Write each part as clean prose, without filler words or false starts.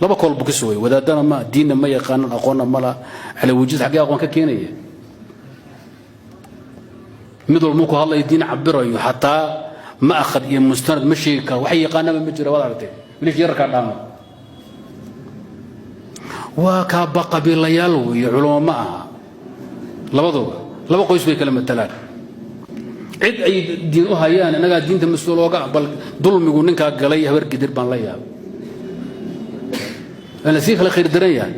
Laba kool buu ka sugay. Wadaadana ma diinna ma yaqaanan, aqoonna ma laha. Cala wujuud xaggee aqoon ka keenaya? Mid walba markuu hadlayo diin cabirayo, xataa ma akhad iyo mustanad ma sheegi karo. Waxay yaqaanaba ma jira. Waad aragtay wiilish yararkaa dhaama, waa kaaba qabiilayaal weeye, culamo ma aha. Labaduba laba qoys bay kala matalaan. Cid ay diin u hayaan innagaa diinta mas-uul ooga. Bal dulmigu ninkaa galay Habar Gidir baan la yaabay, waa la sii kala khayr daran yahay.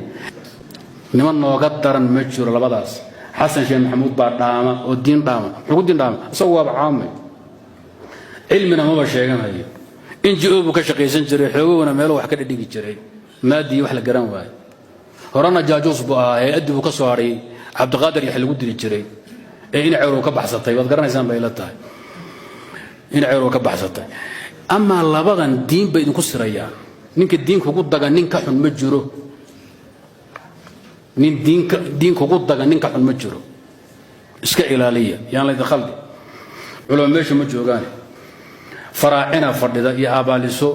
Niman nooga daran ma jiro labadaas. Xasan Sheekh Maxamuud baa dhaama oo diin dhaama. Muxuu ku diin dhaama? Isagu waaba caamay, cilmina maba sheeganayo. NGO buu ka shaqaysan jiray, xoogowna meelo wax ka dhidhigi jiray, maadii wax la garan waayo. Horena jaajuus buu ahaa. Hay-addii buu ka soo hadhay Cabdiqaadir yax lagu dili jiray ee in ceerow ka baxsatay. Waad garanaysaan bay ila tahay in ceerow ka baxsatay. Amaa labadan diin bay idinku sirayaan. Ninka diin kugu daga nin ka xun ma jiro. Nin diin kugu daga nin ka xun ma jiro. Iska ilaaliya, yaan laydin khaldi. Culamo meesha ma joogaane, faraacina fadhida iyo abaaliso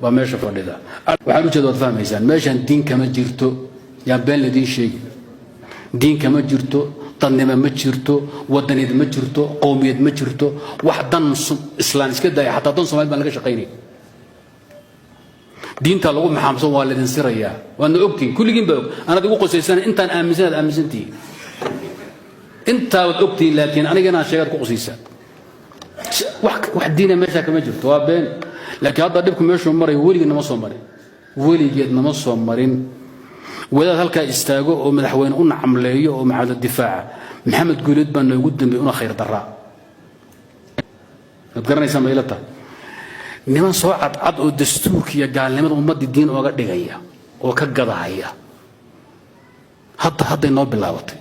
baa meesha fadhida. Waxaan ujeeda waad fahmaysaan. Meeshan diin kama jirto, yaan been laidiin sheegi. Diin kama jirto, dadnimo ma jirto, wadaniyad ma jirto, qowmiyad ma jirto. Wax dan islaan iska daaya, xataa dan Somalid baan laga shaqaynay. Diinta lagu maxaamsan waa laydin sirayaa, waadna ogtihin. Kulligiin baa og. Anaad igu qosaysana intaan aaminsan aad aaminsantihiin, intaabaad ogtihiin, laakiin aniga inaan sheegaad ku qosaysaa. Wax diina meesha kama jirto, waa been. Laakiin hadda dhibku meeshuu marayo weligeed nama soo marin, weligeed nama soo marin. Wadaad halkaa istaago oo madaxweyne u nacamleeyo oo maxamed difaaca, Maxamed Guuleed baa noogu dambeeyey una khayr daraa. Waad garanaysaa ma ila tahay? Niman soo cadcad oo dastuurka iyo gaalnimada ummaddii diin ooga dhigaya oo ka gadahaya hadda hadday noo bilaabatay.